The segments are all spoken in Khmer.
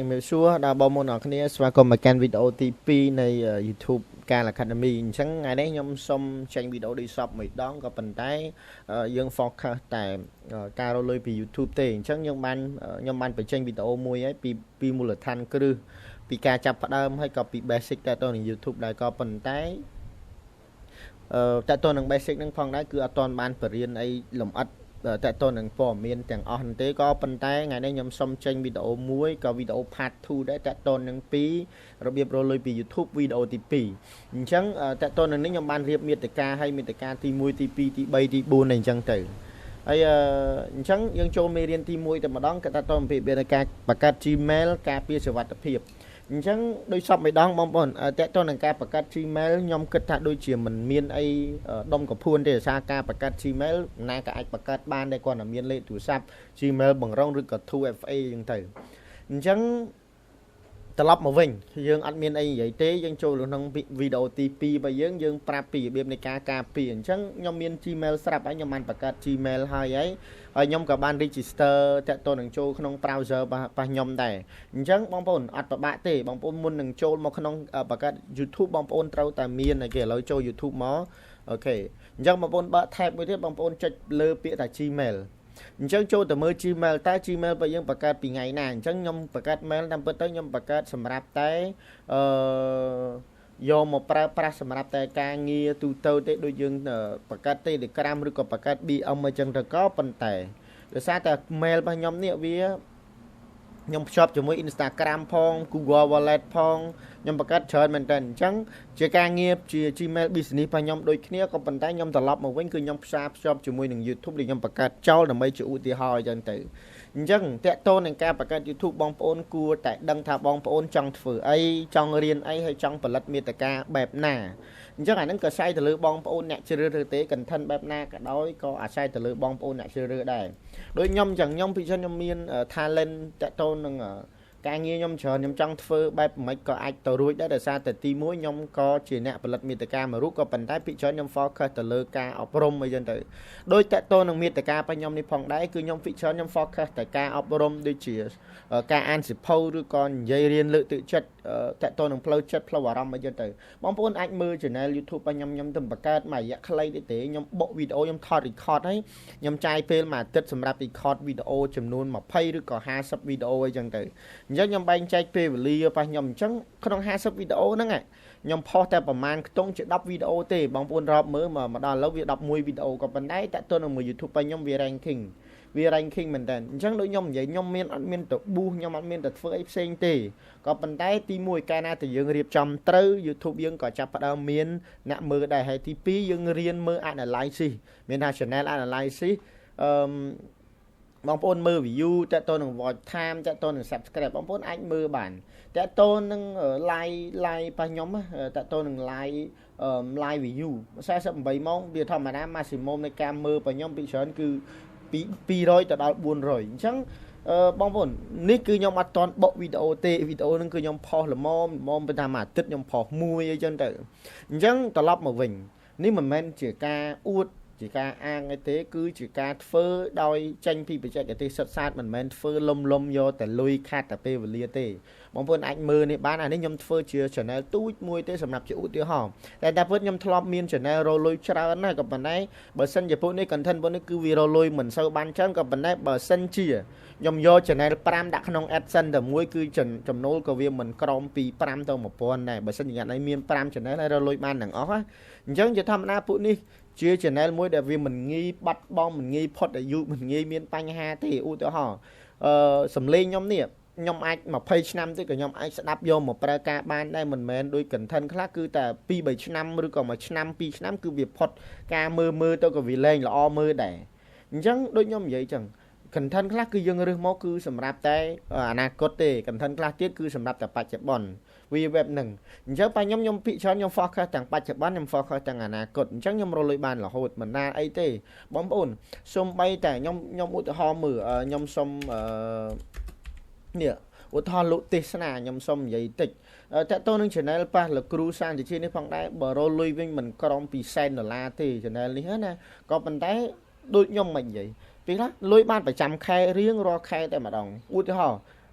ជំរាបសួរដល់បងប្អូនអរគ្នាស្វាគមន៍មកកាន់វីដេអូទី2នៃ YouTube កាល Academy អញ្ចឹងថ្ងៃនេះខ្ញុំសូមចេញវីដេអូដូចសពមួយដងក៏ប៉ុន្តែយើង focus តែការរកលុយពី YouTube ទេ។អញ្ចឹងយើងបានខ្ញុំបានបញ្ចេញវីដេអូមួយហើយពីមូលដ្ឋានគ្រឹះពីការចាប់ផ្ដើមហើយក៏ពី basic តទៅនឹង YouTube ដែរក៏ប៉ុន្តែអឺតើតើនឹង basic នឹងផងដែរគឺអត់ទាន់បានបរៀនអីលម្អិតតើតើនឹងព័ត៌មានទាំងអស់នោះទេក៏ប៉ុន្តែថ្ងៃនេះខ្ញុំសូមចេញវីដេអូមួយក៏វីដេអូ part 2ដែរតើតើនឹងពីរបៀបរកលុយពី YouTube វីដេអូទី2អញ្ចឹងតើតើនឹងនេះខ្ញុំបានរៀបមាតិកាឲ្យមាតិកាទី1ទី2ទី3ទី4អីអញ្ចឹងទៅហើយអញ្ចឹងយើងចូលមេរៀនទី1តែម្ដងក៏តើតើអំពីរបៀបនៃការបង្កើត Gmail ការពារសុវត្ថិភាពអញ្ចឹងដូចសពម្ដងបងប្អូនតើតើនឹងការបង្កើត Gmail ខ្ញុំគិតថាដូចជាមិនមានអីដុំកពួនទេដោយសារការបង្កើត Gmail ណាក៏អាចបង្កើតបានដែរគ្រាន់តែមានលេខទូរស័ព្ទ Gmail បង្រងឬក៏ 2FA អញ្ចឹងទៅអញ្ចឹងត្រឡប់មកវិញយើងអត់មានអីនិយាយទេយើងចូលក្នុងវីដេអូទី2របស់យើងយើងប្រាប់ពីរបៀបនៃការការពារអញ្ចឹងខ្ញុំមាន Gmail ស្រាប់ហើយខ្ញុំបានបង្កើត Gmail ហើយហើយហើយខ្ញុំក៏បាន register តាក់ទងនឹងចូលក្នុង browser របស់ខ្ញុំដែរអញ្ចឹងបងប្អូនអត់ពិបាកទេបងប្អូនមុននឹងចូលមកក្នុងបង្កើត YouTube បងប្អូនត្រូវតែមានគេឥឡូវចូល YouTube មក OK អញ្ចឹងបងប្អូនបើក tab មួយទៀតបងប្អូនចុចលើពាក្យថា Gmail អញ្ចឹងចូលទៅមើល Gmail តើ Gmail របស់យើងបង្កើតពីថ្ងៃណាអញ្ចឹងខ្ញុំបង្កើត mail តាមពិតទៅខ្ញុំបង្កើតសម្រាប់តែអឺយកមកប្រើប្រាស់សម្រាប់តែការងារទូទៅទេដូចយើងបង្កើត Telegram ឬក៏បង្កើត BM អញ្ចឹងទៅក៏ប៉ុន្តែដោយសារតែ mail របស់ខ្ញុំនេះវាខ្ញុំភ្ជាប់ជាមួយ Instagram ផង Google Wallet ផងខ្ញុំបង្កើតច្រើនមែនតើអញ្ចឹងជាការងារជា Gmail Business របស់ខ្ញុំដូចគ្នាក៏ប៉ុន្តែខ្ញុំត្រឡប់មកវិញគឺខ្ញុំផ្សារភ្ជាប់ជាមួយនឹង YouTube ដែលខ្ញុំបង្កើតចោលដើម្បីជាឧទាហរណ៍អញ្ចឹងទៅអញ្ចឹងតកតូននឹងការបង្កើត YouTube បងប្អូនគួរតែដឹងថាបងប្អូនចង់ធ្វើអីចង់រៀនអីហើយចង់ផលិតមាតិកាបែបណាអញ្ចឹងអាហ្នឹងក៏ស្រ័យទៅលើបងប្អូនអ្នកជ្រើសរើសទេ content បែបណាក៏ដោយក៏អាស្រ័យទៅលើបងប្អូនអ្នកជ្រើសរើសដែរដូចខ្ញុំអញ្ចឹងខ្ញុំពីច្រើនខ្ញុំមាន talent តកតូននឹងការងារខ្ញុំច្រើនខ្ញុំចង់ធ្វើបែបមិនក៏អាចទៅរួចដែរដោយសារតែទី1ខ្ញុំក៏ជាអ្នកផលិតមាតិកាមួយរូបក៏ប៉ុន្តែពីច្រើនខ្ញុំ focus ទៅលើការអប់រំអីចឹងទៅដោយតកតនឹងមាតិការបស់ខ្ញុំនេះផងដែរគឺខ្ញុំពីច្រើនខ្ញុំ focus តែការអប់រំដូចជាការអានសៀវភៅឬក៏និយាយរៀនលើកទឹកចិត្តតកតនឹងផ្លូវចិត្តផ្លូវអារម្មណ៍អីចឹងទៅបងប្អូនអាចមើល channel YouTube របស់ខ្ញុំខ្ញុំទៅបង្កើតមួយរយៈខ្លីទេទេខ្ញុំបុកវីដេអូខ្ញុំថត record ហើយខ្ញុំចាយពេលមួយអាទិត្យសម្រាប់ record វីដេអូចំនួន20ឬក៏50វីដេអូអីចឹងទៅអញ្ចឹងខ្ញុំបែងចែកពេលវេលារបស់ខ្ញុំអញ្ចឹងក្នុង50វីដេអូហ្នឹងខ្ញុំផុសតែប្រហែលខ្ទង់ជា10វីដេអូទេបងប្អូនរាប់មើលមកដល់ឥឡូវវា11វីដេអូក៏ប៉ុន្តែតើតើនឹងមួយ YouTube របស់ខ្ញុំវា ranking វា ranking មែនតើអញ្ចឹងដូចខ្ញុំនិយាយខ្ញុំមានអត់មានទៅ boost ខ្ញុំអត់មានទៅធ្វើអីផ្សេងទេក៏ប៉ុន្តែទី1កាលណាតែយើងរៀបចំត្រូវ YouTube យើងក៏ចាប់ផ្ដើមមានអ្នកមើលដែរហើយទី2យើងរៀនមើល analysis មានថា channel analysis អឺបងប្អូនមើល view តើតើនឹង watch time តើតើនឹង subscribe បងប្អូនអាចមើលបានតើតើនឹង live live របស់ខ្ញុំតើតើនឹង live live view 48ម៉ោងវាធម្មតា maximum នៃការមើលរបស់ខ្ញុំពីច្រើនគឺពី200ទៅដល់400អញ្ចឹងអឺបងប្អូននេះគឺខ្ញុំអត់តន់បុកវីដេអូទេវីដេអូហ្នឹងគឺខ្ញុំផុសល្មមល្មមទៅតាមមួយអាទិត្យខ្ញុំផុសមួយអីចឹងទៅអញ្ចឹងត្រឡប់មកវិញនេះមិនមែនជាការអួតជាការអាងអីទេគឺជាការធ្វើដោយចេញពីបច្ចេកទេសសិក្សាមិនមែនធ្វើលំលំយកតែលុយខាត់តែពេលវេលាទេបងប្អូនអាចមើលនេះបានអានេះខ្ញុំធ្វើជា channel ទូចមួយទេសម្រាប់ជាឧទាហរណ៍តែតែពិតខ្ញុំធ្លាប់មាន channel រលុយច្រើនណាស់ក៏ប៉ុន្តែបើសិនជាពួកនេះ content ពួកនេះគឺវារលុយមិនសូវបានច្រើនក៏ប៉ុន្តែបើសិនជាខ្ញុំយក channel 5ដាក់ក្នុង AdSense តែមួយគឺចំណូលក៏វាមិនក្រោមពី5ទៅ1000ដែរបើសិនជាថ្ងៃនេះមាន5 channel ហើយរលុយបានទាំងអស់ណាអញ្ចឹងជាធម្មតាពួកនេះជា channel មួយដែលវាមិនងាយបាត់បង់មិនងាយផុតអាយុមិនងាយមានបញ្ហាទេឧទាហរណ៍អឺសំឡេងខ្ញុំនេះខ្ញុំអាច20ឆ្នាំទៀតក៏ខ្ញុំអាចស្ដាប់យកមកប្រើការបានដែរមិនមែនដូច content ខ្លះគឺតែ2 3ឆ្នាំឬក៏1ឆ្នាំ2ឆ្នាំគឺវាផុតការមើលមើលទៅក៏វាលែងល្អមើលដែរអញ្ចឹងដូចខ្ញុំនិយាយចឹង content ខ្លះគឺយើងរើសមកគឺសម្រាប់តែអនាគតទេ content ខ្លះទៀតគឺសម្រាប់តែបច្ចុប្បន្នវា web ហ្នឹងអញ្ចឹងបើខ្ញុំខ្ញុំពិច្រើនខ្ញុំ focus ទាំងបច្ចុប្បន្នខ្ញុំ focus ទាំងអនាគតអញ្ចឹងខ្ញុំរកលុយបានរហូតមិនណាអីទេបងប្អូនសូម្បីតែខ្ញុំខ្ញុំឧទាហរណ៍មើលខ្ញុំសុំអឺនេះឧទាហរណ៍លោកទេសនាខ្ញុំសុំនិយាយតិចតើតើនឹង channel ប៉ះលោកគ្រូសានជានេះផងដែរបើរលុយវិញមិនក្រំពីសែនដុល្លារទេ channel នេះណាក៏ប៉ុន្តែដូចខ្ញុំមិននិយាយពីខ្លះលុយបានប្រចាំខែរៀងរាល់ខែតែម្ដងឧទាហរណ៍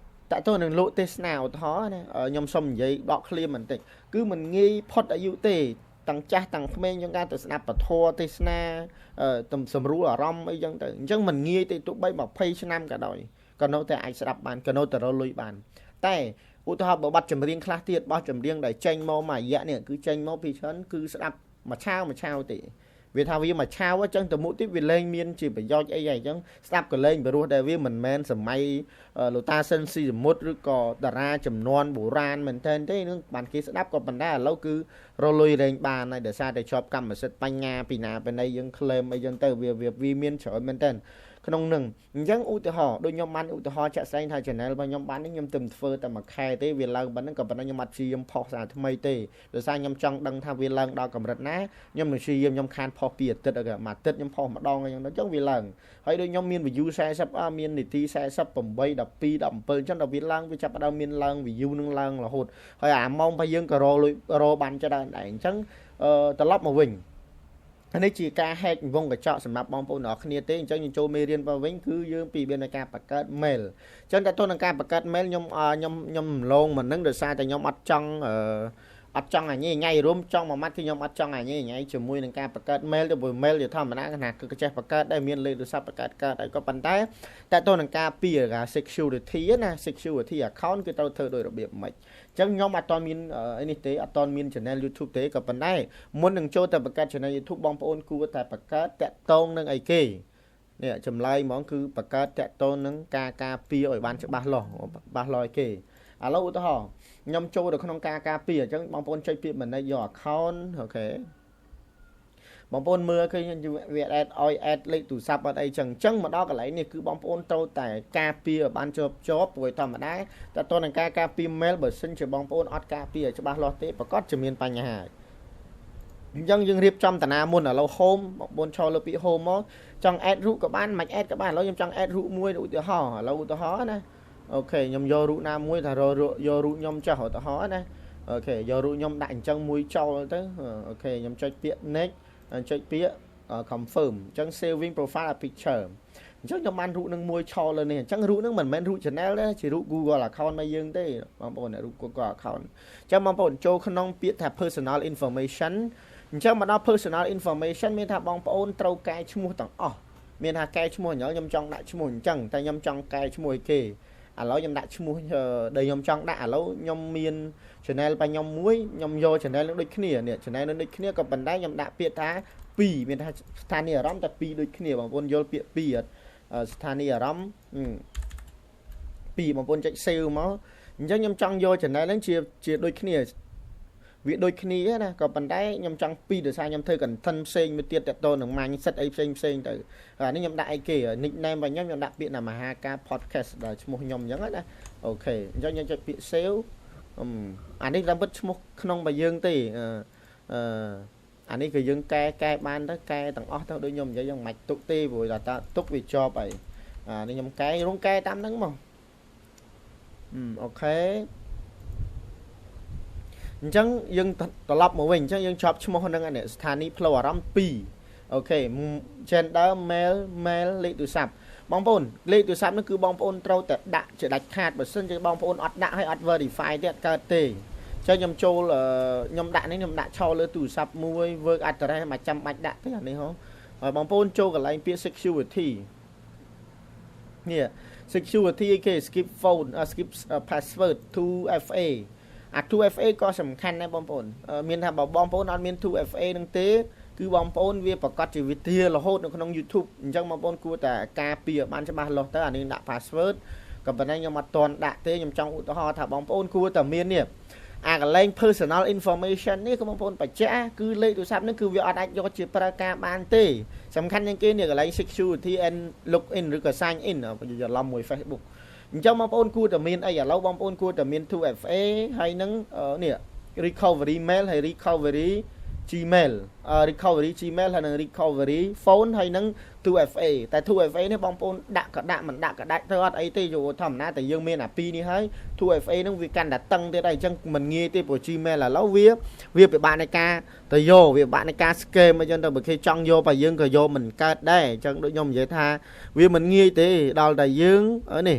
តើតើនឹងលក់ទេសនាឧទាហរណ៍ណាខ្ញុំសុំនិយាយដកឃ្លាបន្តិចគឺមិនងាយផុតអាយុទេទាំងចាស់ទាំងក្មេងយើងការទៅស្ដាប់ពធទេសនាទំសម្រួលអារម្មណ៍អីចឹងទៅអញ្ចឹងមិនងាយទេទោះបី20ឆ្នាំក៏ដោយក៏នៅតែអាចស្ដាប់បានក៏នៅតែរកលុយបានតែឧទាហរណ៍បើបទចម្រៀងខ្លះទៀតបទចម្រៀងដែលចេញមកមួយរយៈនេះគឺចេញមកពីច្រើនគឺស្ដាប់មួយឆាវមួយឆាវទេវាថាវាមួយឆាវអញ្ចឹងទៅមុខទៀតវាលែងមានជាប្រយោជន៍អីហើយអញ្ចឹងស្ដាប់ក៏លែងព្រោះដែលវាមិនមែនសម័យលោកតាសិនស៊ីសមុទ្រឬក៏តារាចំនួនបុរាណមែនទែនទេនឹងបានគេស្ដាប់ក៏ប៉ុន្តែឥឡូវគឺរលុយលែងបានហើយដោយសារតែជាប់កម្មសិទ្ធិបញ្ញាពីណាពីណីយើង claim អីចឹងទៅវាវាមានច្រើនមែនទែនក្នុងនឹងអញ្ចឹងឧទាហរណ៍ដូចខ្ញុំបានឧទាហរណ៍ចាក់ស្ដែងថា channel របស់ខ្ញុំបាននេះខ្ញុំទៅធ្វើតែមួយខែទេវាឡើងប៉ុណ្ណឹងក៏ប៉ុន្តែខ្ញុំអត់ព្យាយាមផុសសារថ្មីទេដោយសារខ្ញុំចង់ដឹងថាវាឡើងដល់កម្រិតណាខ្ញុំនឹងព្យាយាមខ្ញុំខានផុសពីអាទិត្យមួយអាទិត្យខ្ញុំផុសម្ដងអញ្ចឹងអញ្ចឹងវាឡើងហើយដូចខ្ញុំមាន view 40មាននីតិ48 12 17អញ្ចឹងដល់វាឡើងវាចាប់ផ្ដើមមានឡើង view នឹងឡើងរហូតហើយអាម៉ោងរបស់យើងក៏រលុយរបានច្រើនដែរអញ្ចឹងត្រឡប់មកវិញនេះជាការហែកវងកញ្ចក់សម្រាប់បងប្អូនទាំងអស់គ្នាទេអញ្ចឹងយើងចូលមេរៀនមកវិញគឺយើងពីរបៀបនៃការបង្កើត mail អញ្ចឹងតើតើនឹងការបង្កើត mail ខ្ញុំខ្ញុំខ្ញុំរំលងមិននឹងដោយសារតែខ្ញុំអត់ចង់អត់ចង់អញញ៉ៃរួមចង់មួយម៉ាត់គឺខ្ញុំអត់ចង់អញញ៉ៃជាមួយនឹងការបង្កើត mail ទៅព្រោះ mail ជាធម្មតាណាគឺចេះបង្កើតដែរមានលេខទូរស័ព្ទបង្កើតកើតហើយក៏ប៉ុន្តែតើតើនឹងការពារការ security ណា security account គឺត្រូវធ្វើដោយរបៀបម៉េចចឹងខ្ញុំអត់ទាន់មានអីនេះទេអត់ទាន់មាន channel YouTube ទេក៏ប៉ុន្តែមុននឹងចូលទៅបង្កើត channel YouTube បងប្អូនគួរតែបង្កើតតាក់ទងនឹងអីគេនេះចម្លើយហ្មងគឺបង្កើតតាក់ទងនឹងការការពារឲ្យបានច្បាស់លាស់ច្បាស់លាស់ឲ្យគេឥឡូវឧទាហរណ៍ខ្ញុំចូលទៅក្នុងការការពារអញ្ចឹងបងប្អូនចុចពាក្យ manage your account OK បងប្អូនមើលឃើញវា add ឲ្យ add លេខទូរស័ព្ទអត់អីចឹងអញ្ចឹងមកដល់កន្លែងនេះគឺបងប្អូនត្រូវតែការពារឲ្យបានជាប់ជាប់ព្រោះធម្មតាតើតើនឹងការការពារ mail បើសិនជាបងប្អូនអត់ការពារឲ្យច្បាស់លាស់ទេប្រកាសជាមានបញ្ហាអញ្ចឹងយើងរៀបចំតាណាមុនឥឡូវ home បងប្អូនឈរលើពាក្យ home មកចង់ add រូបក៏បានមិន add ក៏បានឥឡូវខ្ញុំចង់ add រូបមួយឧទាហរណ៍ឥឡូវឧទាហរណ៍ណា OK ខ្ញុំយករូបណាមួយថាយករូបខ្ញុំចុះឧទាហរណ៍ណា OK យករូបខ្ញុំដាក់អញ្ចឹងមួយចូលទៅ OK ខ្ញុំចុចពាក្យ next ចុចពាក្យ confirm អញ្ចឹង saving profile picture អញ្ចឹងខ្ញុំបានរូបនឹងមួយឈរលើនេះអញ្ចឹងរូបនឹងមិនមែនរូប channel ទេជារូប Google account មកយើងទេបងប្អូនរូប Google account អញ្ចឹងបងប្អូនចូលក្នុងពាក្យថា personal information អញ្ចឹងមកដល់ personal information មានថាបងប្អូនត្រូវកែឈ្មោះទាំងអស់មានថាកែឈ្មោះខ្ញុំចង់ដាក់ឈ្មោះអញ្ចឹងតែខ្ញុំចង់កែឈ្មោះឲ្យគេឥឡូវខ្ញុំដាក់ឈ្មោះដែលខ្ញុំចង់ដាក់ឥឡូវខ្ញុំមាន channel របស់ខ្ញុំមួយខ្ញុំយក channel នឹងដូចគ្នានេះ channel នឹងដូចគ្នាក៏ប៉ុន្តែខ្ញុំដាក់ពាក្យថា2មានថាស្ថានីយ៍អារម្មណ៍តែ2ដូចគ្នាបងប្អូនយល់ពាក្យ2អត់ស្ថានីយ៍អារម្មណ៍2បងប្អូនចុច save មកអញ្ចឹងខ្ញុំចង់យក channel ហ្នឹងជាជាដូចគ្នាវាដូចគ្នាណាក៏ប៉ុន្តែខ្ញុំចង់ពីរដោយសារខ្ញុំធ្វើ content ផ្សេងមួយទៀតតទៅនឹង mindset អីផ្សេងផ្សេងទៅអានេះខ្ញុំដាក់អីគេ nickname របស់ខ្ញុំខ្ញុំដាក់ពាក្យណាមហាការ podcast ដែលឈ្មោះខ្ញុំអញ្ចឹងណា OK អញ្ចឹងខ្ញុំចុចពាក្យ save អានេះតាមពិតឈ្មោះក្នុងរបស់យើងទេអឺអានេះគឺយើងកែកែបានទៅកែទាំងអស់ទៅដូចខ្ញុំនិយាយយើងមិនទុកទេព្រោះតែទុកវាជាប់ហើយអានេះខ្ញុំកែរងកែតាមហ្នឹងមក OK អញ្ចឹងយើងត្រឡប់មកវិញអញ្ចឹងយើងជាប់ឈ្មោះហ្នឹងនេះស្ថានីយ៍ផ្លូវអារម្មណ៍2 OK gender male male លេខទូរស័ព្ទបងប្អូនលេខទូរស័ព្ទនោះគឺបងប្អូនត្រូវតែដាក់ជាដាច់ខាតបើសិនជាបងប្អូនអត់ដាក់ហើយអត់ verify ទេអត់កើតទេចឹងខ្ញុំចូលខ្ញុំដាក់នេះខ្ញុំដាក់ឈរលើទូរស័ព្ទមួយ work address មកចាំបាច់ដាក់ទេអានេះហ៎ហើយបងប្អូនចូលកន្លែងពាក្យ security នេះ security គេ skip phone skip password 2FA អា 2FA ក៏សំខាន់ដែរបងប្អូនមានថាបើបងប្អូនអត់មាន 2FA នឹងទេគឺបងប្អូនវាប្រកាសជាវិធារហូតនៅក្នុង YouTube អញ្ចឹងបងប្អូនគួរតែការពារបានច្បាស់លាស់ទៅអានេះដាក់ password ក៏ប៉ុន្តែខ្ញុំអត់ទាន់ដាក់ទេខ្ញុំចង់ឧទាហរណ៍ថាបងប្អូនគួរតែមាននេះអាកន្លែង personal information នេះគឺបងប្អូនបញ្ជាក់គឺលេខទូរស័ព្ទនេះគឺវាអត់អាចយកជាប្រើការបានទេសំខាន់ជាងគេនេះកន្លែង security and login ឬក៏ sign in ច្រឡំមួយ Facebook អញ្ចឹងបងប្អូនគួរតែមានអីឥឡូវបងប្អូនគួរតែមាន 2FA ហើយនឹងនេះ recovery mail ហើយ recovery Gmail recovery Gmail ហើយនឹង recovery phone ហើយនឹង 2FA តែ 2FA នេះបងប្អូនដាក់ក៏ដាក់មិនដាក់ក៏ដាច់ទៅអត់អីទេយកធម្មតាតែយើងមានអាពីរនេះហើយ 2FA ហ្នឹងវាកាន់តែតឹងទៀតហើយអញ្ចឹងមិនងាយទេព្រោះ Gmail ឥឡូវវាវាពិបាកនៃការទៅយកវាពិបាកនៃការ scam អញ្ចឹងទៅបើគេចង់យកបើយើងក៏យកមិនកើតដែរអញ្ចឹងដូចខ្ញុំនិយាយថាវាមិនងាយទេដល់តែយើងនេះ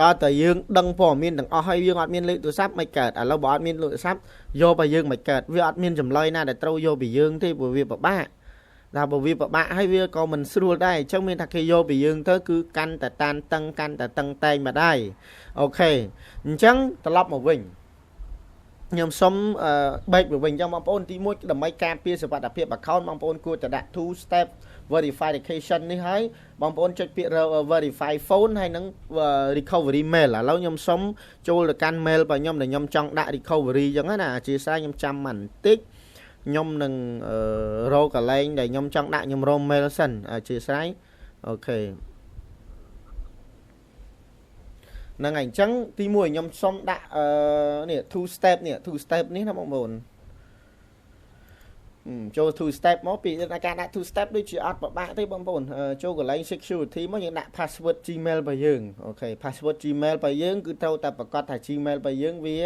ដល់តែយើងដឹងព័ត៌មានទាំងអស់ហើយយើងអត់មានលេខទូរស័ព្ទមិនកើតឥឡូវបើអត់មានលេខទូរស័ព្ទយកបើយើងមិនកើតវាអត់មានចម្លើយណាដែលត្រូវយកពីយើងទេព្រោះវាពិបាកតែបើវាពិបាកហើយវាក៏មិនស្រួលដែរអញ្ចឹងមានថាគេយកពីយើងទៅគឺកាន់តែតានតឹងកាន់តែតឹងតែងមកដែរអូខេអញ្ចឹងត្រឡប់មកវិញខ្ញុំសុំបែកមកវិញអញ្ចឹងបងប្អូនទី1ដើម្បីការពារសុវត្ថិភាព account បងប្អូនគួរតែដាក់ two step verification នេះហើយបងប្អូនចុចពាក្យ verify phone ហើយនឹង recovery mail ឥឡូវខ្ញុំសុំចូលទៅកាន់ mail របស់ខ្ញុំដែលខ្ញុំចង់ដាក់ recovery អញ្ចឹងណាអធិស្ឋានខ្ញុំចាំបន្តិចខ្ញុំនឹងរកកន្លែងដែលខ្ញុំចង់ដាក់ខ្ញុំរក mail សិនអធិស្ឋានអូខេហ្នឹងហើយអញ្ចឹងទី1ខ្ញុំសុំដាក់នេះ two step នេះ two step នេះណាបងប្អូនចូល two step មកពីការដាក់ two step ដូចជាអត់ពិបាកទេបងប្អូនចូលកន្លែង security មកយើងដាក់ password Gmail របស់យើងអូខេ password Gmail របស់យើងគឺត្រូវតែប្រកាសថា Gmail របស់យើងវា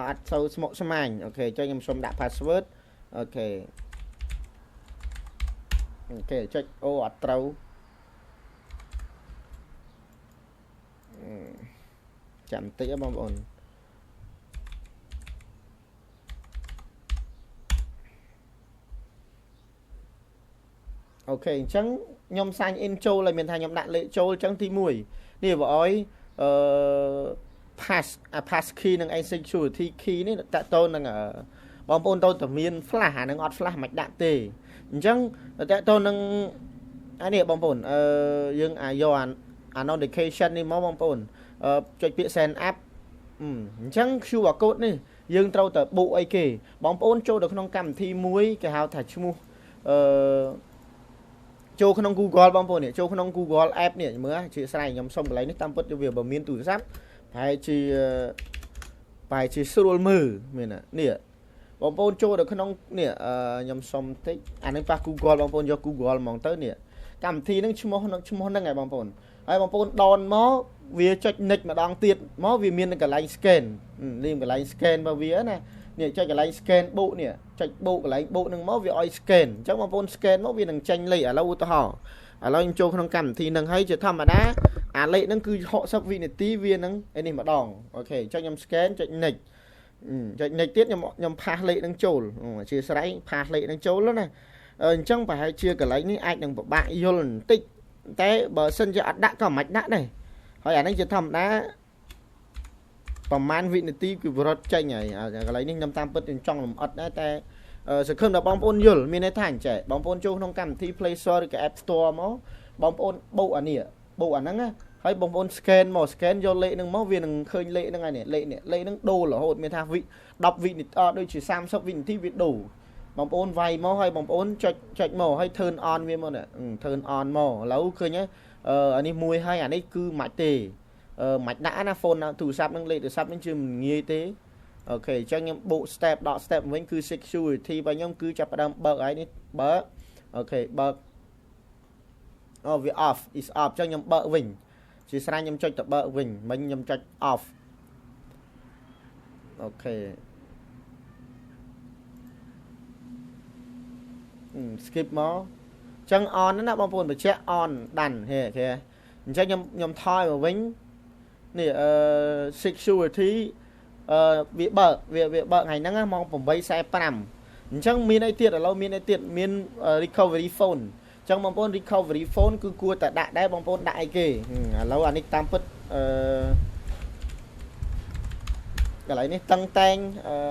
អត់សូវស្មុគស្មាញអូខេអញ្ចឹងខ្ញុំសុំដាក់ password អូខេអូខេចុចអូអត់ត្រូវចាំបន្តិចបងប្អូនអូខេអញ្ចឹងខ្ញុំ sign in ចូលហើយមានថាខ្ញុំដាក់លេខចូលអញ្ចឹងទី1នេះបើអោយអឺ pass អា pass key និង security key នេះតកតូននឹងបងប្អូនត្រូវតែមាន flash អានឹងអត់ flash មិនដាក់ទេអញ្ចឹងតកតូននឹងអានេះបងប្អូនយើងអាចយកអា notification នេះមកបងប្អូនចុចពាក្យ send up អញ្ចឹង QR code នេះយើងត្រូវតែបុកអីគេបងប្អូនចូលទៅក្នុងកម្មវិធីមួយគេហៅថាឈ្មោះអឺចូលក្នុង Google បងប្អូននេះចូលក្នុង Google App នេះមើលជាស្រ័យខ្ញុំសុំកន្លែងនេះតាមពិតវាបើមានទូរស័ព្ទប្រហែលជាស្រួលមើលមាននេះបងប្អូនចូលទៅក្នុងនេះខ្ញុំសុំតិចអានេះប៉ះ Google បងប្អូនយក Google ហ្មងទៅនេះកម្មវិធីហ្នឹងឈ្មោះហ្នឹងឯងបងប្អូនហើយបងប្អូនដនមកវាចុច next ម្ដងទៀតមកវាមានកន្លែង scan នេះកន្លែង scan របស់វាណានេះចុចកន្លែង scan បូកនេះចុចបូកកន្លែងបូកនឹងមកវាឲ្យ scan អញ្ចឹងបងប្អូន scan មកវានឹងចេញលេខឥឡូវឧទាហរណ៍ឥឡូវខ្ញុំចូលក្នុងកម្មវិធីនឹងហើយជាធម្មតាអាលេខហ្នឹងគឺ60វិនាទីវានឹងឯនេះម្ដងអូខេចុចខ្ញុំ scan ចុច next ចុច next ទៀតខ្ញុំផាសលេខហ្នឹងចូលអធិស្ឋានផាសលេខហ្នឹងចូលណាអញ្ចឹងប្រហែលជាកន្លែងនេះអាចនឹងពិបាកយល់បន្តិចតែបើសិនជាអត់ដាក់ក៏មិនដាក់ដែរហើយអានេះជាធម្មតាប្រហែលវិនាទីគឺរត់ចេញហើយកន្លែងនេះខ្ញុំតាមពិតខ្ញុំចង់លំអិតដែរតែសង្ឃឹមថាបងប្អូនយល់មានន័យថាអញ្ចេះបងប្អូនចូលក្នុងកម្មវិធី Play Store ឬក៏ App Store មកបងប្អូនបូកអានេះបូកអាហ្នឹងណាហើយបងប្អូន scan មក scan យកលេខហ្នឹងមកវានឹងឃើញលេខហ្នឹងហើយនេះលេខនេះលេខហ្នឹងដូររហូតមានថាវិ10វិនាទីដូចជា30វិនាទីវាដូរបងប្អូនវាយមកហើយបងប្អូនចុចមកហើយ turn on វាមកនេះ turn on មកឥឡូវឃើញអានេះមួយហើយអានេះគឺមិនទេមិនដាក់ណា phone ទូរស័ព្ទហ្នឹងលេខទូរស័ព្ទហ្នឹងជាមិនងាយទេអូខេអញ្ចឹងខ្ញុំបូក step ដក step វិញគឺ security របស់ខ្ញុំគឺចាប់ផ្ដើមបើកហើយនេះបើកអូខេបើកអូវា off is off អញ្ចឹងខ្ញុំបើកវិញជាស្រ័យខ្ញុំចុចទៅបើកវិញមិញខ្ញុំចុច off អូខេ skip មកអញ្ចឹង on ណាបងប្អូនបញ្ជាក់ on ដាន់ហេគេអញ្ចឹងខ្ញុំថយមកវិញនេះsecurity វាបើកវាបើកថ្ងៃហ្នឹងម៉ោង8:45អញ្ចឹងមានអីទៀតឥឡូវមានអីទៀតមាន recovery phone អញ្ចឹងបងប្អូន recovery phone គឺគួរតែដាក់ដែរបងប្អូនដាក់អីគេឥឡូវអានេះតាមពិតកន្លែងនេះតឹងតែង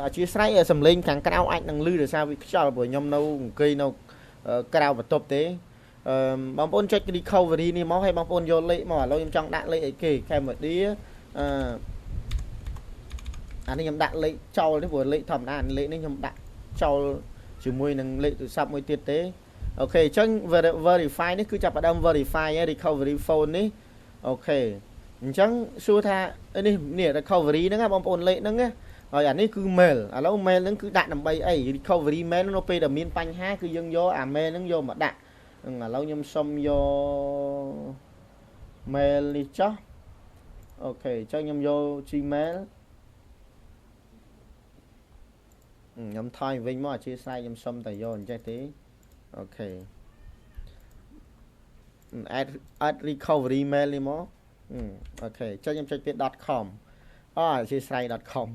អធិស្ឋានសំឡេងខាងក្រៅអាចនឹងលឺដោយសារវាខ្យល់ព្រោះខ្ញុំនៅអង្គុយនៅក្រៅបន្ទប់ទេបងប្អូនចុច recovery នេះមកហើយបងប្អូនយកលេខមកឥឡូវខ្ញុំចង់ដាក់លេខអីគេ Cambodia អានេះខ្ញុំដាក់លេខចោលនេះព្រោះលេខធម្មតាលេខនេះខ្ញុំដាក់ចោលជាមួយនឹងលេខទូរស័ព្ទមួយទៀតទេអូខេអញ្ចឹង verify នេះគឺចាប់ផ្ដើម verify ហើយ recovery phone នេះអូខេអញ្ចឹងសួរថានេះនេះ recovery ហ្នឹងបងប្អូនលេខហ្នឹងណាហើយអានេះគឺ mail ឥឡូវ mail ហ្នឹងគឺដាក់ដើម្បីអី recovery mail នៅពេលដែលមានបញ្ហាគឺយើងយកអា mail ហ្នឹងយកមកដាក់ឥឡូវខ្ញុំសុំយក mail នេះចុះអូខេអញ្ចឹងខ្ញុំយក Gmail ខ្ញុំថយវិញមកអធិស្ឋានខ្ញុំសុំតែយកអញ្ចេះទេអូខេ add recovery mail នេះមក OK ចុចខ្ញុំចុចពាក្យ .com អអធិស្ឋាន .com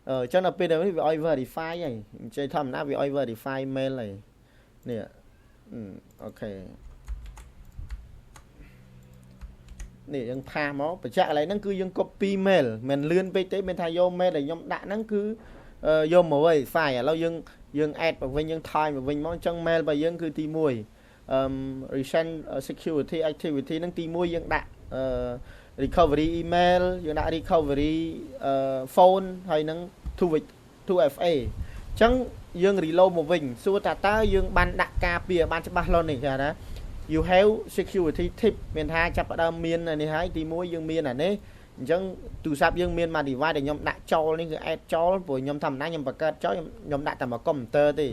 អឺចឹងដល់ពេលនេះវាឲ្យ verify ហើយអញ្ចឹងធម្មតាវាឲ្យ verify mail ហើយនេះ OK នេះយើង paste មកបញ្ជាក់កន្លែងហ្នឹងគឺយើង copy mail មិនលឿនពេកទេមានថាយក mail ដែលខ្ញុំដាក់ហ្នឹងគឺយកមក verify ឥឡូវយើងយើង add មកវិញយើងថយមកវិញមកអញ្ចឹង mail របស់យើងគឺទី1អឺ recent security activity ហ្នឹងទី1យើងដាក់អឺ recovery email យើងដាក់ recovery phone ហើយនឹង 2FA អញ្ចឹងយើង reload មកវិញសួរថាតើយើងបានដាក់ការពារបានច្បាស់លាស់នេះគេថា you have security tip មានថាចាប់ផ្ដើមមាននេះហើយទី1យើងមានអានេះអញ្ចឹងទូរស័ព្ទយើងមានមួយ device ដែលខ្ញុំដាក់ចូលនេះគឺ add ចូលព្រោះខ្ញុំធម្មតាខ្ញុំបង្កើតចូលខ្ញុំខ្ញុំដាក់តែមកកុំព្យូទ័រទេ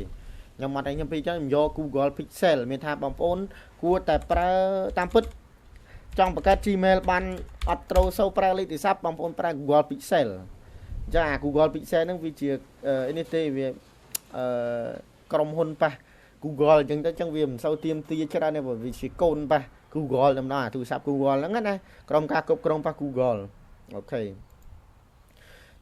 ខ្ញុំអត់ឲ្យខ្ញុំពីចឹងខ្ញុំយក Google Pixel មានថាបងប្អូនគួរតែប្រើតាមពិតចង់បង្កើត Gmail បានអត់ត្រូវសូវប្រើលេខទូរស័ព្ទបងប្អូនប្រើ Google Pixel អញ្ចឹងអា Google Pixel ហ្នឹងវាជានេះទេវាអឺក្រុមហ៊ុនប៉ះ Google អញ្ចឹងទៅអញ្ចឹងវាមិនសូវទៀមទាច្រើនទេព្រោះវាជាកូនប៉ះ Google តែម្ដងអាទូរស័ព្ទ Google ហ្នឹងណាក្រុមការគ្រប់គ្រងប៉ះ Google OK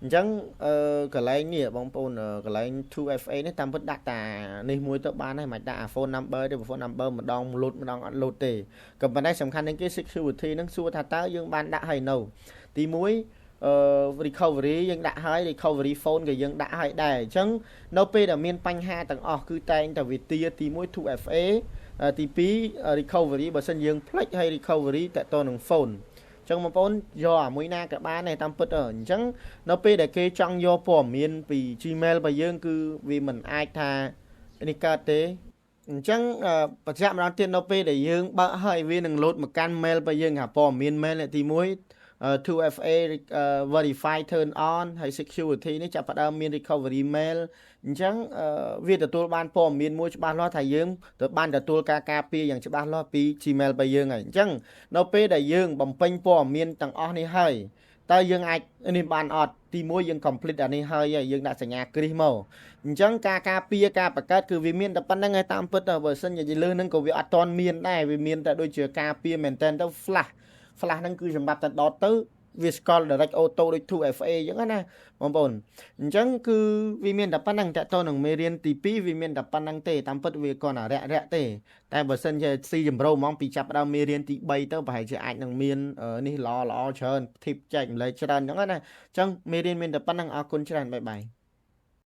អញ្ចឹងអឺកន្លែងនេះបងប្អូនកន្លែង 2FA នេះតាមពិតដាក់តានេះមួយទៅបានហើយមិនដាក់អា phone number ទេ phone number ម្ដងលូតម្ដងអត់លូតទេក៏ប៉ុន្តែសំខាន់ជាងគេ security ហ្នឹងសួរថាតើយើងបានដាក់ហើយនៅទី1អឺ recovery យើងដាក់ហើយ recovery phone ក៏យើងដាក់ហើយដែរអញ្ចឹងនៅពេលដែលមានបញ្ហាទាំងអស់គឺតែងតែវិទាទី1 2FA ទី2 recovery បើសិនយើងភ្លេចហើយ recovery តទៅនឹង phone ចឹងបងប្អូនយកអាមួយណាក៏បានដែរតាមពិតអញ្ចឹងនៅពេលដែលគេចង់យកព័ត៌មានពី Gmail របស់យើងគឺវាមិនអាចថានេះកើតទេអញ្ចឹងបញ្ជាក់ម្ដងទៀតនៅពេលដែលយើងបើកហើយវានឹងលោតមកកាន់ mail របស់យើងថាព័ត៌មាន mail ទី1 2FA verify turn on ហើយ security នេះចាប់ផ្ដើមមាន recovery mail អញ្ចឹងវាទទួលបានព័ត៌មានមួយច្បាស់លាស់ថាយើងទៅបានទទួលការការពារយ៉ាងច្បាស់លាស់ពី Gmail របស់យើងហើយអញ្ចឹងនៅពេលដែលយើងបំពេញព័ត៌មានទាំងអស់នេះហើយតើយើងអាចនេះបានអត់ទី1យើង complete អានេះហើយយើងដាក់សញ្ញាគ្រីសមកអញ្ចឹងការការពារការបង្កើតគឺវាមានតែប៉ុណ្្នឹងឯងតាមពិតបើសិនជាលើហ្នឹងក៏វាអត់ទាន់មានដែរវាមានតែដូចជាការពារមែនតើទៅ flash flash ហ្នឹងគឺសម្រាប់តែដតទៅវាស្គាល់ direct auto ដូច 2FA អញ្ចឹងណាបងប្អូនអញ្ចឹងគឺវាមានតែប៉ុណ្្នឹងតើតើនឹងមេរៀនទី2វាមានតែប៉ុណ្្នឹងទេតាមពិតវាគ្រាន់តែរាក់រាក់ទេតែបើសិនជាស៊ីជម្រៅហ្មងពីចាប់ដើមមេរៀនទី3ទៅប្រហែលជាអាចនឹងមាននេះល្អល្អច្រើន tip ចែកម្លែកច្រើនអញ្ចឹងណាអញ្ចឹងមេរៀនមានតែប៉ុណ្្នឹងអរគុណច្រើន bye bye.